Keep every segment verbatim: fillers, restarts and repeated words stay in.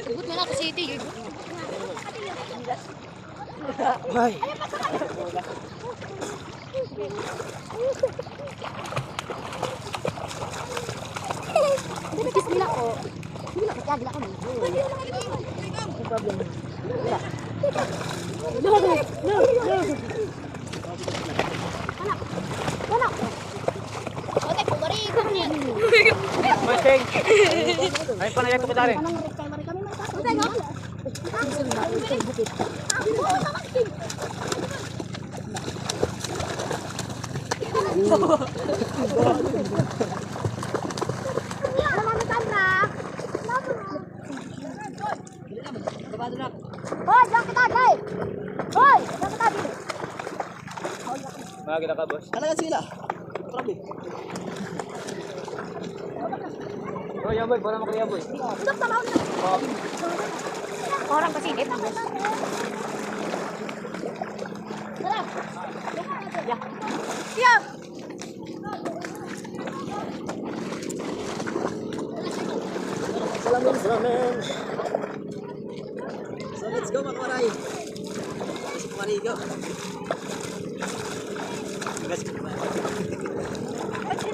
Ibot na na ako, City. Ay. Bismillah, oh. Bismillah, kaya gila kami. No, no, no, no. Masing. Ay, panay ito ko dari. Hoy, diyan kita, Jay! Hoy, diyan kita, Jay! Mga kita ka, boss. Talaga sila. Grabe. Bro, yan, boy. Para makaliya, boy. Parang kasi init na, boss. Tara. Yeah. Yeah. Salamin, salamin. So, let's go, mga kawaray. Let's go, mga kawaray, go. Let's go.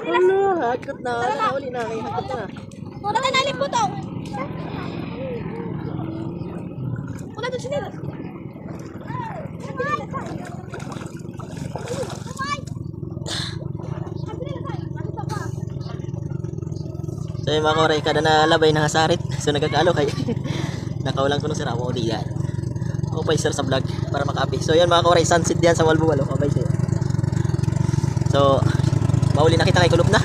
Ano, hagot na. Wala, uli na. Kaya hagot na. Wala na, nalipot, oh. Wala doon sila. So, yun, mga kawaray, kada nalabay, nangasarit. So, nagkakaalo kay nakaulan kuno, sir. Ako, di yan. Ako pa, sir, sa vlog para makaapi. So, yun, mga kawaray, sunset diyan sa Walbuwal, oh, kabay, sir. So, mauli na kita kay kulop na.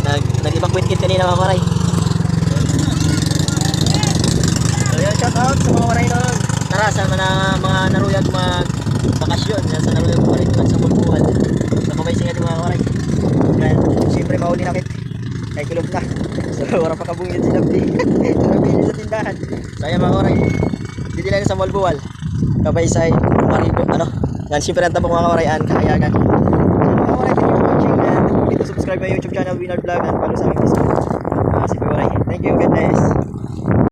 Nag-, nag-evacuate kit kanina, mga kawaray. So, yun, shout out sa mga waray nun. Tara, sa mga, mga naruyag magbakasyon, yan, sa naruyag waray, sa Walbuwal. Sa Pabay Singa, mga waray. Yan, siyempre, mauli na kit. Kay kulop na. So, wala pa kabungit si Dabdi. Nabili sa tindahan. So, ayan, mga waray. Didi lang sa Walbuwal. Kabaysay, Marigo, ano? Yan, siyempre, an tampok, mga kawaray, an kahayagan. So, mga kawaray, thank you for watching and don't forget to subscribe my YouTube channel, Winard Vlog, and follow sa aking Facebook. Ah, si Kuya Waray. Thank you, God bless.